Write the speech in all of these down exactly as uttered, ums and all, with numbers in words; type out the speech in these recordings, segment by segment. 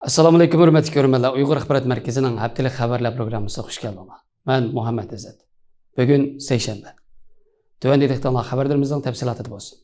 ئەسسالامۇئەلەيكۇم، ھۆرمەتلىك كۆرۈرمەنلەر. ئۇيغۇر ئاخبارات مەركىزىنىڭ ھەپتىلىك خەۋەرلەر پروگراممىسىغا خۇش كەلدىڭلار. مەن مۇھەممەد ئىززەت. بۈگۈن سەيشەنبە. تۆۋەندە دىققىتىڭلار خەۋەرلىرىمىزنىڭ تەپسىلاتىدا بولسۇن.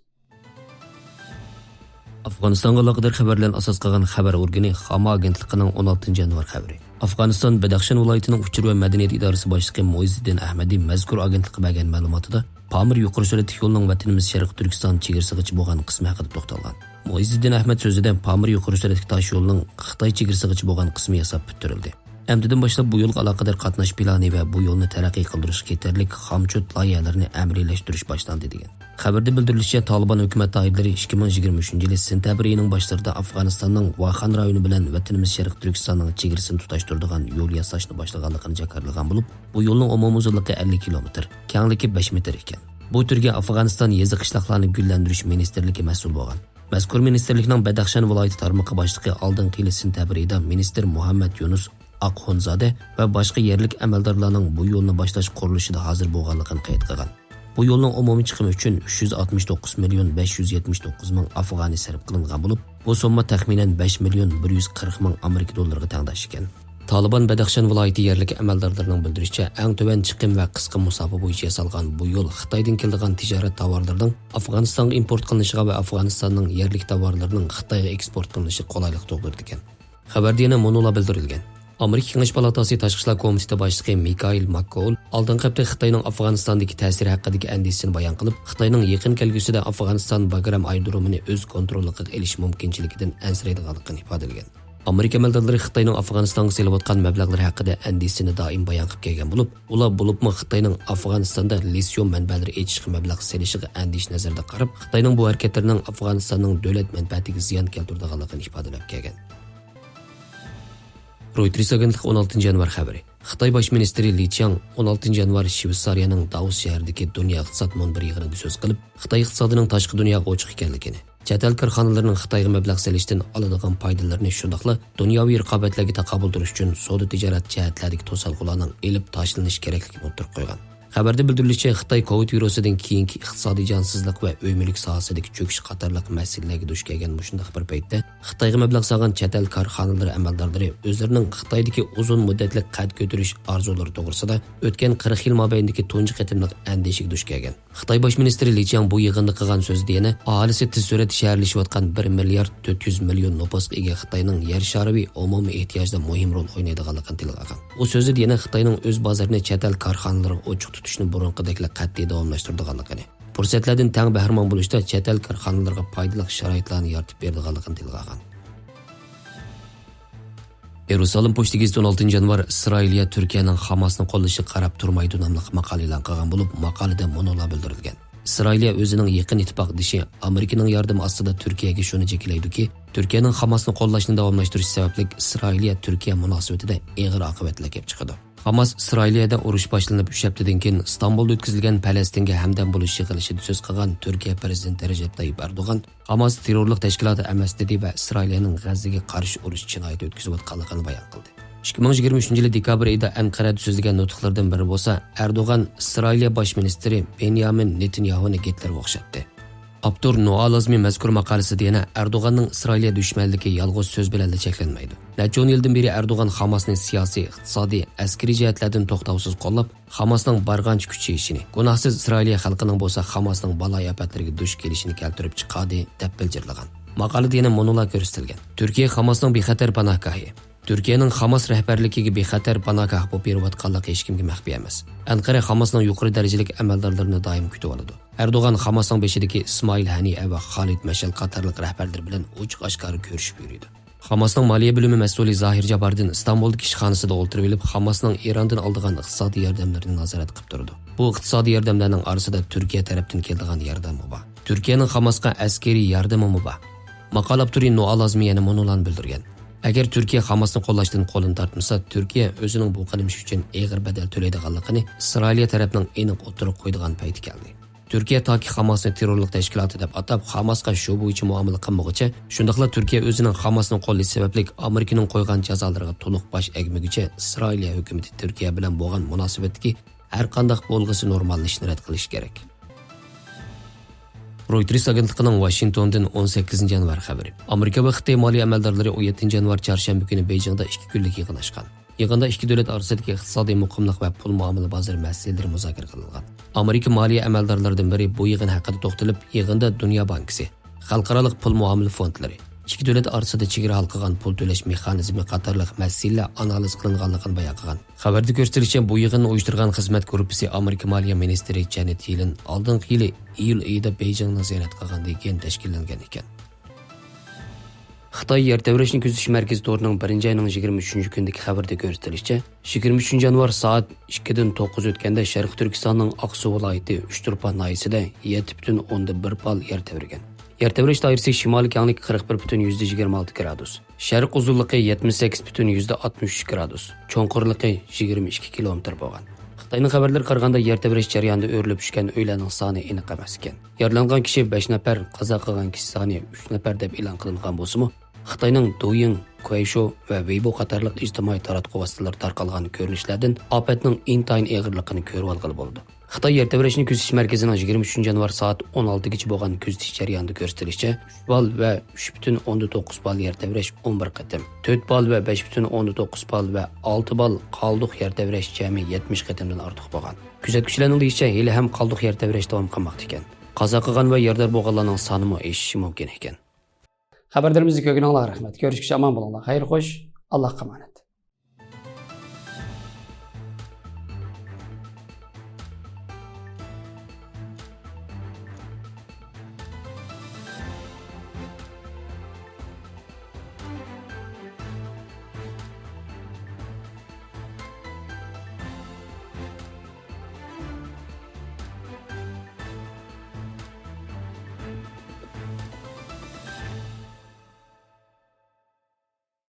ئافغانىستانغا ئالاقىدار خەۋەرلەرنى ئاساس قىلغان خەۋەر ئورگىنى خاما ئاگېنتلىقىنىڭ ئون ئالتىنچى يانۋار خەۋىرى. ئافغانىستان بەدەخشان ۋىلايىتىنىڭ ئۇچۇر ۋە مەدەنىيەت ئىدارىسى باشلىقى مۇئىززىدىن ئەھمەدى مەزكۇر ئاگېنتلىققا بەرگەن مەلۇماتىدا، پامىر يۇقىرى سۈرئەتلىك يولىنىڭ ۋەتىنىمىز شەرقىي تۈركىستان چېگرىسىغىچە بولغان قىسمى ھەققىدە توختالغان. مۇئىززىدىن ئەھمەد سۆزىدە، پامىر يۇقىرى سۈرئەتلىك تاش يولىنىڭ خىتاي چېگرىسىغىچە بولغان قىسمى ياساپ پۈتتۈرۈلدى. ئەمدىدىن باشلاپ بۇ يولغا ئالاقىدار قاتناش پىلانى ۋە بۇ يولنى تەرەققىي قىلدۇرۇشقا يېتەرلىك خامچوت لايىھەلىرىنى ئەمەلىيلەشتۈرۈش باشلاندى، دېگەن. خەۋەردە بىلدۈرۈلۈشىچە، تالىبان ھۆكۈمەت دائىرىلىرى ئىككى مىڭ يىگىرمە ئۈچىنچى يىلى سېنتەبىر ئېيىنىڭ باشلىرىدا ئافغانىستاننىڭ ۋاخان رايونى بىلەن ۋەتىنىمىز شەرقىي تۈركىستاننىڭ چېگرىسىنى تۇتاشتۇرىدىغان يول ياساشنى باشلىغانلىقىنى جاكارلىغان بولۇپ، بۇ يولنىڭ ئومۇمىي ئۇزۇنلۇقى ئەللىك كىلومېتىر، كەڭلىكى بەش مېتىر ئىكەن. بۇ تۈرگە ئافغانىستان يېزا-قىشلاقلارنى گۈللەندۈرۈش مىنىستىرلىكى مەسئۇل بولغان. مەزكۇر مىنىستىرلىكنىڭ بەدەخشان ۋىلايىتى تارمىقى باشلىقى ئالدىنقى يىلى سېنتەبىر ئېيىدا مىنىستىر مۇھەممەد يۇنۇس ئاقخۇنزادە ۋە باشقا يەرلىك ئەمەلدارلارنىڭ بۇ يولنى باشلاش قۇرۇلۇشىدا ھازىر بولغانلىقىنى قەيت قىلغان. بۇ يولنىڭ ئومۇمىي چىقىمى ئۈچۈن ئۈچ يۈز ئاتمىش توققۇز مىليون بەش يۈز يەتمىش توققۇز مىڭ ئافغانى سەرپ قىلىنغان بولۇپ، بۇ سومما تەخمىنەن بەش مىليون بىر يۈز قىرىق مىڭ ئامېرىكا دوللىرىغا تەڭداش ئىكەن. تالىبان بەدەخشان ۋىلايىتى يەرلىك ئەمەلدارلىرىنىڭ بىلدۈرۈشىچە، ئەڭ تۆۋەن چىقىم ۋە قىسقا مۇساپە بويىچە ياسالغان بۇ يول خىتايدىن كېلىدىغان تىجارەت تاۋارلىرىنىڭ ئافغانىستانغا ئىمپورت قىلىنىشىغا ۋە ئافغانىستاننىڭ يەرلىك تاۋارلىرىنىڭ خىتايغا ئېكسپورت قىلىنىشىغا قولايلىق تۇغدۇرىدىكەن. خەۋەردە يەنە مۇنۇلار بىلدۈرۈلگەن. ئامېرىكا كېڭەش پالاتاسى تاشقى ئىشلار كومىتېتى باشلىقى مىكائىل ماككوئول ئالدىنقى ھەپتە خىتاينىڭ ئافغانىستاندىكى تەسىرى ھەققىدىكى ئەندىشىسىنى بايان قىلىپ، خىتاينىڭ يېقىن كەلگۈسىدە ئافغانىستان باگرام ئايرودرومىنى ئۆز كونتروللۇقىغا ئېلىش مۇمكىنچىلىكىدىن ئەنسىرەيدىغانلىقىنى ئىپادىلىگەن. ئامېرىكا ئەمەلدارلىرى خىتاينىڭ ئافغانىستانغا سېلىۋاتقان مەبلەغلىرى ھەققىدە ئەندىشىسىنى دائىم بايان قىلىپ كەلگەن بولۇپ، ئۇلار بولۇپمۇ خىتاينىڭ ئافغانىستاندا لىتسىيۇم مەنبەلىرى ئېچىشقا مەبلەغ سېلىشىغا ئەندىشە نەزىرىدە قاراپ، خىتاينىڭ بۇ ھەرىكەتلىرىنىڭ ئافغانىستاننىڭ دۆلەت مەنپەئەتىگە زىيان كەلتۈرىدىغانلىقىنى ئىپادىلەپ كەلگەن. رويتېرس ئاگېنتلىقى ئون ئالتىنچى يانۋار خەۋىرى. خىتاي باش مىنىستىرى لى چياڭ ئون ئالتىنچى يانۋار شۋېتسارىيەنىڭ داۋوس شەھىرىدىكى دۇنيا ئىقتىساد مۇنبىرى يىغىنىدا سۆز قىلىپ، خىتاي ئىقتىسادىنىڭ تاشقى دۇنياغا ئوچۇق ئىكەنلىكىنى، چەت ئەل كارخانىلىرىنىڭ خىتايغا مەبلەغ سېلىشتىن ئالىدىغان پايدىلىرىنى، شۇنداقلا دۇنياۋى رىقابەتلەرگە تاقابىل تۇرۇش ئۈچۈن سودا تىجارەت جەھەتلەردىكى توسالغۇلارنىڭ ئېلىپ تاشلىنىشى كېرەكلىكىنى ئوتتۇرىغا قويغان. خەۋەردە بىلدۈرۈلۈشىچە، خىتاي كوۋىد ۋىرۇسىدىن كېيىنكى ئىقتىسادىي جانسىزلىق ۋە ئۆي مۈلۈك ساھەسىدىكى چۆكۈش قاتارلىق مەسىلىلەرگە دۇچ كەلگەن مۇشۇنداق بىر پەيتتە، خىتايغا مەبلەغ سالغان چەت ئەل كارخانىلىرى ئەمەلدارلىرى ئۆزلىرىنىڭ خىتايدىكى ئۇزۇن مۇددەتلىك قەد كۆتۈرۈش ئارزۇلىرى توغرىسىدا ئۆتكەن قىرىق يىل مابەينىدىكى تۇنجى قېتىملىق ئەندىشىگە دۇچ كەلگەن. خىتاي باش مىنىستىرى لى چياڭ بۇ يىغىندا قىلغان سۆزىدە يەنە ئاھالىسى تېز سۈرئەتتە شەھەرلىشىۋاتقان بىر مىليارد تۆت يۈز مىليون نوپۇسقا ئىگە خىتاينىڭ يەر شارىۋى ئومۇمىي ئېھتىياجدا مۇھىم رول ئوينايدىغانلىقىنى تىلغا ئالغان. ئۇ سۆزىدە يەنە خىتاينىڭ ئۆز بازىرىنى چەت ئەل كارخانىلىرىغا ئوچۇق تۇتۇشنى بۇرۇنقىدەكلا قەتئىي داۋاملاشتۇرىدىغانلىقىنى، پۇرسەتلەردىن تەڭ بەھرىمەن بولۇشتا چەت ئەل كارخانىلىرىغا پايدىلىق شارائىتلارنى يارىتىپ بېرىدىغانلىقىنى تىلغا ئالغان. يېرۇسالىم پوچتا گېزىتى ئون ئالتىنچى يانۋار ئىسرائىلىيە تۈركىيەنىڭ خاماسنى قوللىشىغا قاراپ تۇرمايدۇ ناملىق ماقالە ئېلان قىلغان بولۇپ، ماقالىدە مۇنۇلار بىلدۈرۈلگەن. ئىسرائىلىيە ئۆزىنىڭ يېقىن ئىتتىپاقدىشى ئامېرىكىنىڭ ياردىمى ئاستىدا تۈركىيەگە شۇنى جېكىلەيدۇكى، تۈركىيەنىڭ خاماسنى قوللاشنى داۋاملاشتۇرۇشى سەۋەبلىك ئىسرائىلىيە تۈركىيە مۇناسىۋىتىدە ئېغىر ئاقىۋەتلەر كېلىپ چىقىدۇ. خاماس ئىسرائىلىيەدە ئۇرۇش باشلىنىپ ئۈچ ھەپتىدىن كېيىن ئىستانبۇلدا ئۆتكۈزۈلگەن پەلەستىنگە ھەمدەم بولۇش يىغىلىشىدا سۆز قىلغان تۈركىيە پىرېزىدېنتى رەجەپ تايىپ ئەردوغان، خاماس تېررورلۇق تەشكىلاتى ئەمەس دېدى ۋە ئىسرائىلىيەنىڭ غەززىگە قارشى ئۇرۇش جىنايىتى ئۆتكۈزۈۋاتقانلىقىنى بايان قىلدى. ئىككى مىڭ يىگىرمە ئۈچىنچى يىلى دېكابىر ئېيىدا ئەنقەرەدە سۆزلىگەن نۇتۇقلىرىدىن بىرى بولسا، ئەردوغان ئىسرائىلىيە باش مىنىستىرى بېنيامىن نېتانياھۇنى گىتلېرغا ئوخشاتتى. ئاپتور نوئا لازمى مەزكۇر ماقالىسىدە يەنە ئەردوغاننىڭ ئىسرائىلىيە دۈشمەنلىكى يالغۇز سۆز بىلەنلا چەكلەنمەيدۇ. نەچچە ئون يىلدىن بېرى ئەردوغان خاماسنى سىياسىي، ئىقتىسادىي، ئەسكىرىي جەھەتلەردىن توختاۋسىز قوللاپ، خاماسنىڭ بارغانچە كۈچىيىشىنى، گۇناھسىز ئىسرائىلىيە خەلقىنىڭ بولسا خاماسنىڭ بالايىئاپەتلىرىگە دۇچ كېلىشىنى كەلتۈرۈپ چىقاردى، دەپ بىلجىرلىغان. ماقالىدە يەنە مۇنۇلار كۆرسىتىلگەن: تۈركىيە خاماسنىڭ بىخەتەر پاناھگاھى. تۈركىيەنىڭ خاماس رەھبەرلىكىگە بىخەتەر پاناھگاھ بولۇپ بېرىۋاتقانلىقى ھېچكىمگە مەخپىي ئەمەس. ئەنقەرە خاماسنىڭ يۇقىرى دەرىجىلىك ئەمەلدارلىرىنى دائىم كۈتۈۋالىدۇ. ئەردوغان خاماسنىڭ بېشىدىكى ئىسمائىل ھەنىئە ۋە خالىد مەشئەل قاتارلىق رەھبەرلىرى بىلەن ئوچۇق-ئاشكارا كۆرۈشۈپ يۈرىدۇ. خاماسنىڭ مالىيە بۆلۈمى مەسئۇلى زاھىر جاباردىن ئىستانبۇلدىكى ئىشخانىسىدا ئولتۇرۇۋېلىپ، خاماسنىڭ ئىراندىن ئالىدىغان ئىقتىسادىي ياردەملىرىنى نازارەت قىلىپ تۇرىدۇ. بۇ ئىقتىسادىي ياردەملەرنىڭ ئارىسىدا تۈركىيە تەرەپتىن كېلىدىغان ياردەممۇ بار. تۈركىيەنىڭ خاماسقا ئەسكىرىي ياردىمىمۇ بار. ماقالە ئاپتورى نوئا لازمى يەنە مۇنۇلارنى بىلدۈرگەن: ئەگەر تۈركىيە خاماسنى قوللاشتىن قولىنى تارتمىسا، تۈركىيە ئۆزىنىڭ بۇ قىلمىشى ئۈچۈن ئېغىر بەدەل تۆلەيدىغانلىقىنى ئىسرائىلىيە تەرەپنىڭ ئېنىق ئوتتۇرىغا قويىدىغان پەيتى كەلدى. تۈركىيە تاكى خاماسنى تېررورلۇق تەشكىلاتى دەپ ئاتاپ، خاماسقا شۇ بويىچە مۇئامىلە قىلمىغۇچە، شۇنداقلا تۈركىيە ئۆزىنىڭ خاماسنى قوللىشى سەۋەبلىك ئامېرىكىنىڭ قويغان جازالىرىغا تولۇق باش ئەگمىگۈچە، ئىسرائىلىيە ھۆكۈمىتى تۈركىيە بىلەن بولغان مۇناسىۋەتتىكى ھەر قانداق بولغۇسى نورماللىشىشنى رەت قىلىشى كېرەك. رويتېرس ئاگېنتلىقىنىڭ ۋاشىنگتوندىن ئون سەككىزىنچى يانۋار خەۋىرى. ئامېرىكا ۋە خىتاي مالىيە ئەمەلدارلىرى ئون يەتتىنچى يانۋار چارشەنبە كۈنى بېيجىڭدا ئىككى كۈنلۈك يىغىن ئاچقان. يىغىندا ئىككى دۆلەت ئارىسىدىكى ئىقتىسادىي مۇقىملىق ۋە پۇل مۇئامىلە بازىرى مەسىلىلىرى مۇزاكىرە قىلىنغان. ئامېرىكا مالىيە ئەمەلدارلىرىدىن بىرى بۇ يىغىن ھەققىدە توختىلىپ، يىغىندا دۇنيا بانكىسى، خەلقئارالىق پۇل مۇئامىلە فوندلىرى، ئىككى دۆلەت ئارىسىدا چېگرا ھالقىغان پۇل تۆلەش مېخانىزمى قاتارلىق مەسىلىلەر ئانالىز قىلىنغانلىقىنى بايان قىلغان. خەۋەردە كۆرسىتىلىشىچە، بۇ يىغىننى ئۇيۇشتۇرغان خىزمەت گۇرۇپپىسى ئامېرىكا مالىيە مىنىستىرى جەنېت يېلېن ئالدىنقى يىلى ئىيۇل ئېيىدا بېيجىڭنى زىيارەت قىلغاندىن كېيىن تەشكىللەنگەن ئىكەن. خىتاي يەر تەۋرەشنى كۆزىتىش مەركىزى تورىنىڭ بىرىنچى ئاينىڭ يىگىرمە ئۈچىنچى كۈنىدىكى خەۋىرىدە كۆرسىتىلىشىچە، يىگىرمە ئۈچىنچى يانۋار سائەت ئىككىدىن توققۇز ئۆتكەندە شەرقىي تۈركىستاننىڭ ئاقسۇ ۋىلايىتى ئۇچتۇرپان ناھىيەسىدە يەتتە پۈتۈن ئوندىن بىر بال يەر تەۋرىگەن. يەر تەۋرەش دائىرىسى شىمالىي كەڭلىكى قىرىق بىر پۈتۈن يۈزدە يىگىرمە ئالتە گرادۇس، شەرق ئۇزۇنلۇقى يەتمىش سەككىز پۈتۈن يۈزدە ئاتمىش ئۈچ گرادۇس، چوڭقۇرلۇقى يىگىرمە ئىككى كىلومېتىر بولغان. خىتاينىڭ خەۋەرلىرىگە قارىغاندا، يەر تەۋرەش جەريانىدا ئۆرۈلۈپ چۈشكەن ئۆيلەرنىڭ سانى ئېنىق ئەمەس ئىكەن. يارىلانغان كىشى بەش نەپەر، قازا قىلغان كىشى سانى ئۈچ نەپەر دەپ ئېلان قىلىنغان بولسىمۇ، خىتاينىڭ دويىڭ، كۇەيشو ۋە ۋېيبو قاتارلىق ئىجتىمائىي تاراتقۇ ۋاسىتىلىرىدا تارقالغان كۆرۈنۈشلەردىن ئاپەتنىڭ ئىنتايىن ئېغىرلىقىنى كۆرۈۋالغىلى بولىدۇ. خىتاي يەر تەۋرەشنى كۆزىتىش مەركىزىنىڭ يىگىرمە ئۈچىنچى يانۋار سائەت ئون ئالتىگىچە بولغان كۆزىتىش جەريانىدا كۆرسىتىلىشىچە، ئۈچ بال ۋە ئۈچ پۈتۈن ئوندىن توققۇز بال يەر تەۋرەش ئون بىر قېتىم، تۆت بال ۋە بەش پۈتۈن ئوندىن توققۇز بال ۋە ئالتە بال قالدۇق يەر تەۋرەش جەمئىي يەتمىش قېتىمدىن ئارتۇق بولغان. كۆزەتكۈچىلەرنىڭ دېيىشىچە، ھېلىھەم قالدۇق يەر تەۋرەش داۋام قىلماقتا ئىكەن. قازا قىلغان ۋە يارىدار بولغانلارنىڭ سانىمۇ ئېشىشى مۇمكىن ئىكەن. خەۋەرلىرىمىزنى كۆرگىنىڭلارغا رەھمەت. كۆرۈشكىچە ئامان بولۇڭلار. خەير خوش. ئاللاھقا ئامانەت.